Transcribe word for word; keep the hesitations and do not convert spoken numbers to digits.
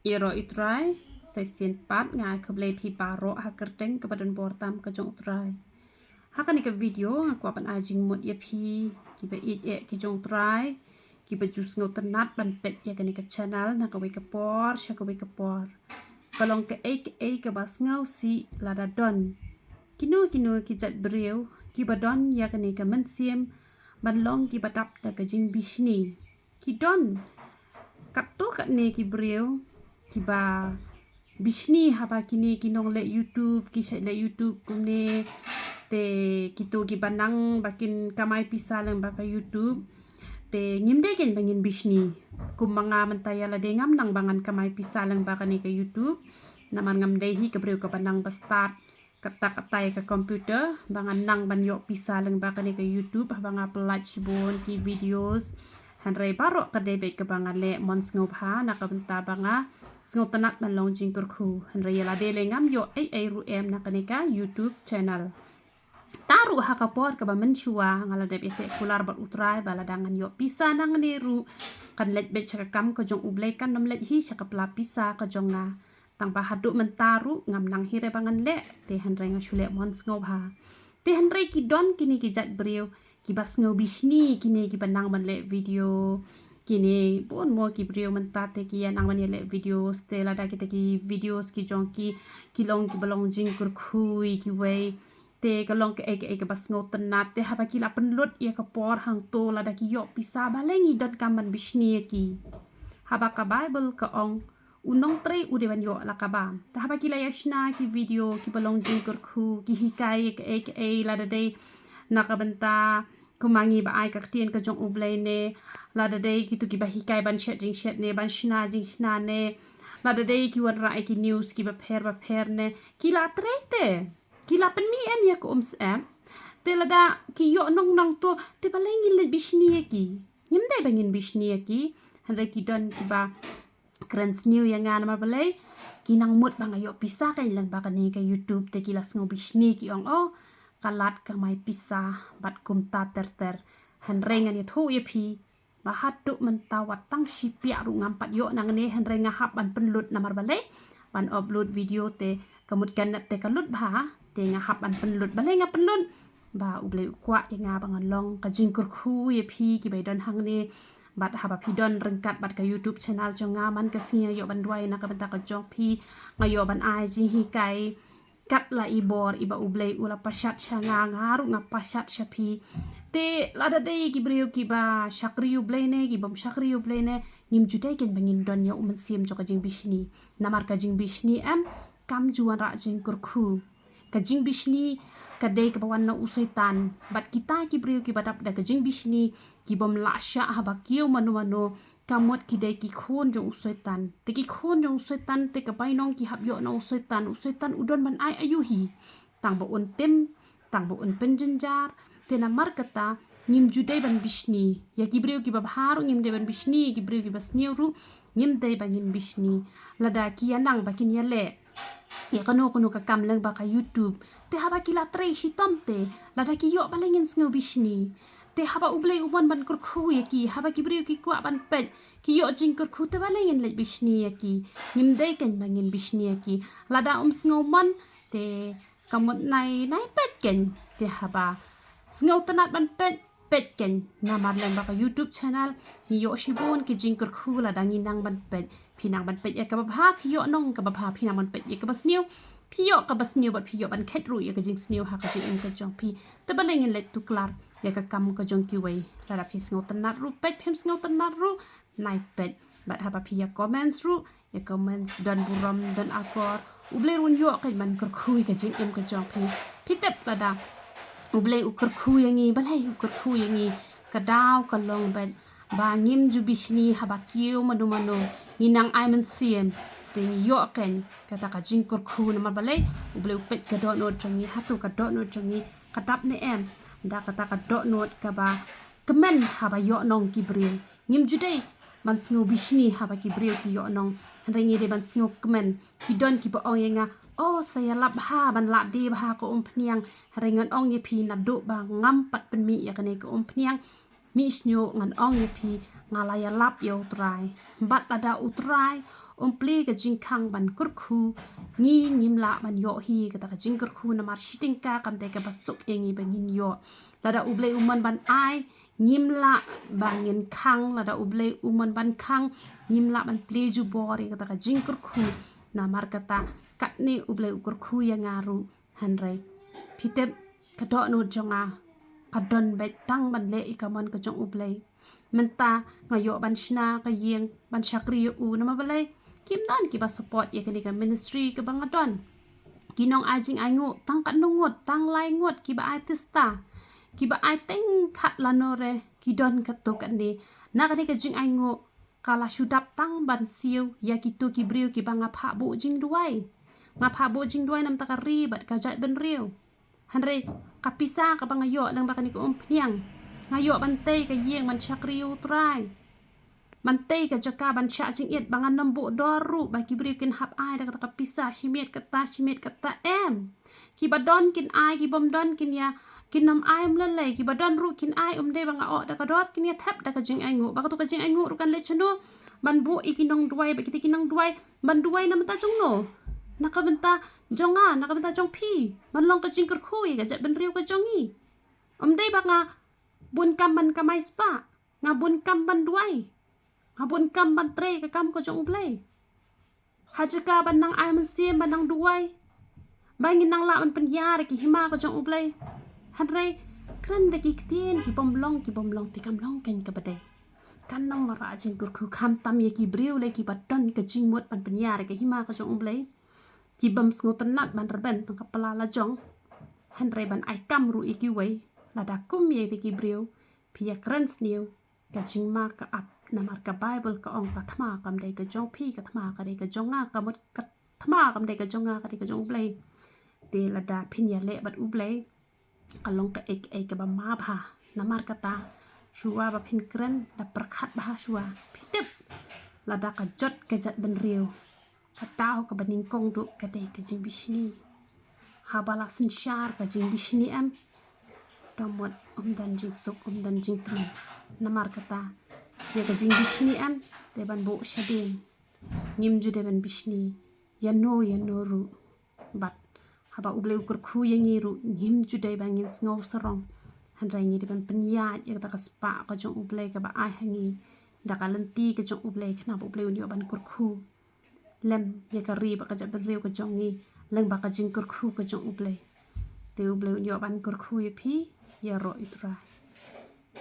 Ïaroh ïa u Trai, sa shisien pat nga ai khublei phi baroh ha ka kyrteng kaba donbor tam ka jong u Trai. Ha kane ka video nga kwah ban ai jingmut ïa phi kiba ïeit eh ki jong u Trai, kiba ju sngewtynnat ban peit ïa kane ka channel na kawei ka por sha kawei ka por. Ka long kaei kaei kaba sngewsih lada don kino kino ki jait briew kiba don ïa kane ka mynsiem ban long kiba dap da ka jingbishni. Ki don katto katne ki briew kiba bishni haba kine ki nongleh YouTube, ki shait leh YouTube kumne, te kito kiba nang ba kin kamai pisa lyngba ka YouTube. Te ngim dei kein ba ngin bishni. Kum ma nga mynta ïa lade ngam nang ba ngan kamai pisa lyngba kane ka YouTube. Namar ngam dei hi ka briew kaba nang ba stad katta katta ïa ka computer ba ngan nang ban ïoh pisa lyngba kane ka YouTube haba nga pyllait shibun ki videos. Hynrei baroh ka dei beit kaba nga leh mon sngewbha na ka bynta ba nga sngewtynnat ban long jingkyrkhu. Hynrei ïa lade lei ngam ïoh ei ei ruh em na kane ka YouTube channel. Te ruh ha ka por kaba mynshuwa nga la dep ïateh kular bad u Trai ba lada ngan ïoh pisa nangne ruh kan leit beit sha ka kam ka jong U Blei, kan nym leit hi sha ka pla pisa ka jong nga. Tang ba haduh mynta ruh ngam nang hi re ba ngan leh, te hynrei nga shu leh mon sngewbha. Te hynrei ki don kine ki jait briew kiba sngew bishni, kine kiba nang ban leh video. Kine bun mo ki briew mynta te ki ïa nang ban ïa leh videos, te lada kita ki videos ki jong ki ki long kiba long jingkyrkhu ïa kiwei. Te ka long kaei kaei kaba sngewtynnat, te haba ki la pynlut ïa ka por hangto lada ki ïoh pisa, balei ngi donkam ban bishni ïa ki? Haba ka Bible ka ong u nongtrei u dei ban ïoh la ka bam. Te haba ki la ïa shna ki video kiba long jingkyrkhu, ki hikai ïa kaei kaei, lada dei na ka bynta kumba ngi ba ai ka ktien ka jong U Blei ne, lada dei kito kiba hikai ban shet jingshet ne, ban shna jingshna ne, lada dei ki wanrah ïa ki news kiba pher ba pher ne, ki la trei te ki la pynmih em ïa ka umsyep? Te lada ki ïoh nong nangto, te balei ngin leit bishni ïa ki? Ngim dei ba ngin bishni ïa ki. Hynrei ki don kiba kren sniew ïa nga namar balei? Ki nang mut ba nga ïoh pisa kein lyngba kane ka YouTube, te ki la sngew bishni, ki ong, oh, ka lad kamai pisa bad kumta ter ter. Hynrei ngan ïathuh ïa phi ba haduh mynta wat tang shi piak ruh ngam pat ïoh nangne, hynrei nga hap ban pynlut namar balei? Ban upload video te ka mut ka net te ka lut bha, te nga hap ban pynlut. Balei nga pynlut? Ba U Blei u kwah ïa nga ba ngan long ka jingkyrkhu ïa phi kiba don hangne. Bad haba phi don ryngkat bad ka YouTube channel jong nga, man ka sngi nga ïoh ban duwai na ka bynta ka jong phi, nga ïoh ban ai jinghikai kat la i bor iba U Blei u la pashat sha nga, nga ruh nga pashat sha phi. Te lada dei ki briew kiba shakri U Blei ne, ki bym shakri U Blei ne, ngim ju dei kein ba ngin don ïa u mynsiem jong ka jingbishni. Namar ka jingbishni em kam ju wanrah jingkyrkhu. Ka jingbishni ka dei kaba wan na u Soitan. Bad kita ki briew kiba dap da ka jingbishni, ki bym lah shah haba kiew mano mano, ka mut ki dei ki khun jong u Soitan. Te ki khun jong u Soitan te ka bainong ki hap ïoh na u Soitan. U Soitan u don ban ai aïu hi? Tang ba un tim, tang ba un pynjynjar. Te namar kata ngim ju dei ban bishni. Ïa ki briew kiba bha ruh ngim dei ban bishni, ïa ki briew kiba sniew ruh ngim dei ba ngin bishni. Lada ki ïa nang ba kin ïa leh ïa kano kano ka kam lyngba ka YouTube, te haba ki la trei shitom, te lada ki ïoh, balei ngin sngew bishni? Te haba U Blei u mon ban kyrkhu ïa ki, haba ki briew ki kwah ban peit, ki ïoh jingkyrkhu, te balei ngin leit bishni ïa ki? Ngim dei kein ba ngin bishni ïa ki. Lada um sngew mon, te ka mut nai nai peit kein. Te haba sngewtynnat ban peit, peit kein. Namar lyngba ka YouTube channel ngi ïoh shibun ki jingkyrkhu lada ngi nang ban peit. Phi nang ban peit ïa kaba bha, phi ïoh nong kaba bha. Phi nang ban peit ïa kaba sniew, phi ïoh kaba sniew, bad phi ïoh ban khet ruh ïa ka jingsniew ha ka jingim ka jong phi. Te balei ngin leit tuklar ïa ka kam ka jong kiwei? Lada phi sngewtynnat ruh peit, phim sngewtynnat ruh nai peit. Bad haba phi ïa comments ruh, ïa comments don burom, don akor, U Blei ruh un ïoh kein ban kyrkhu ïa ka jingim ka jong phi. Phi tip lada U Blei u kyrkhu ïa ngi, balei u kyrkhu ïa ngi? Ka daw ka long beit ba ngim ju bishni haba kiew mano mano, ngi nang ai mynsiem, te ngi ïoh kein kata ka jingkyrkhu. Namar balei? U Blei u peit ka dohnud jong ngi. Hato ka dohnud jong ngi ka dap ne em? Da kata ka dohnud kaba kmen haba ïoh nong ki briew. Ngim ju dei ban sngew bishni haba ki briew ki ïoh nong, hynrei ngi dei ban sngew kmen. Ki don kiba ong ïa nga, oh, sa ïalap bha ban lah die bha ka umphniang. Hynrei ngan ong ïa phi, naduh ba ngam pat pynmih ïa kane ka umphniang, mih shñiuh ngan ong ïa phi nga la ïalap ïa U Trai. Bad lada U Trai um plie ka jingkhang ban kyrkhu, ngi ngim lah ban ïoh hi kata ka jingkyrkhu, namar shi tyngka kam dei kaba suk ïa ngi ba ngin ïoh. Lada U Blei u mon ban ai, ngim lah ba ngin khang, lada U Blei u mon ban khang, ngim lah ban plie jubor ïa kata ka jingkyrkhu, namar kata katne U Blei u kyrkhu ïa nga ruh. Hynrei phi tip, ka dohnud jong nga ka don beit tang ban leh ïa ka mon ka jong U Blei. Mynta nga ïoh ban shna ka ïing ban shakri ïa u, namar balei? Kim don kiba support ïa kane ka ministry kaba nga don. Ki nong ai jingainguh tang katno ngut, tang lai ngut kiba ai tista, kiba ai teng khat lano re, ki don katto katne. Na kane ka jingainguh ka la shu dap tang ban siew ïa kito ki briew kiba nga phah buh jingduwai. Nga phah buh jingduwai namar ka ri bad ka jaitbynriew. Hynrei ka pisa kaba nga ïoh lyngba kane ka umphniang, nga ïoh ban tei ka ïing ban shakri ïa U Trai, ban tei ka jaka ban shah jingit, ba ngan ym buh dor ruh ba ki briew kin hap ai da kata ka pisa, shi miet kata, shi miet kata, em. Kiba don kin ai, kibym don kin ïa, kin ym ai, ym lei lei. Kiba don ruh kin ai, um dei ba nga ong da ka dor, kin ïa thep da ka jingainguh. Ba kato ka jingainguh ruh kan leit shano? Ban buh ïa ki nongduwai, ba kita ki nongduwai ban duwai na bynta jong no? Na ka bynta jong nga, na ka bynta jong phi, ban long ka jingkyrkhu ïa ka jaitbynriew ka jong ngi. Um dei ba nga bun kam ban kamai spah, nga bun kam ban duwai, nga bun kam ban trei ka kam ka jong U Blei. Ha jaka ban nang ai mynsiem, ban nang duwai, ba ngin nang lah ban pynïar ïa ki hima ka jong U Blei. Hynrei kren da ki ktien kibym long, kibym long, te kam long keiñ kaba dei. Kan nang mareh jingkyrkhu khamtam ïa ki briew lei kiba don ka jingmut ban pynïar ïa ki hima ka jong U Blei. Kibym sngewtynnat ban rben tang ka pla la jong, hynrei ban ai kam ruh ïa kiwei. Lada kum ïa kita ki briew phi ïa kren sniew, ka jingma ka ap, namar ka Baibl ka ong ka thma kam dei ka jong phi, ka thma ka dei ka jong nga, ka mut ka thma kam dei ka jong nga, ka dei ka jong U Blei. Te lada phin ïaleh bad U Blei, ka long kaei kaei kaba ma bha. Namar kata, shuwa ba phin kren, da pyrkhat bha shuwa. Phi tip, lada ka jot ka jaitbynriew, ka daw kaba nyngkong duh ka dei ka jingbishni. Haba la synshar ka jingbishni, em, ka mut um don jingsuk, um don jingtymmen. Namar kata, ïa ka jingbishni, em, dei ban buh shadien. Ngim ju dei ban bishni ïano ïano ruh. Bad haba U Blei u kyrkhu ïa ngi ruh, ngim ju dei ba ngin sngew sarong. Hynrei ngi dei ban pynïaid ïa kata ka spah ka jong U Blei kaba ai ha ngi da ka lynti ka jong U Blei, khnang ba U Blei un ïoh ban kyrkhu lem ïa ka ri bad ka jaitbynriew ka jong ngi lyngba ka jingkyrkhu ka jong U Blei. Te U Blei un ïoh ban kyrkhu ïa phi, ïaroh ïa U Trai.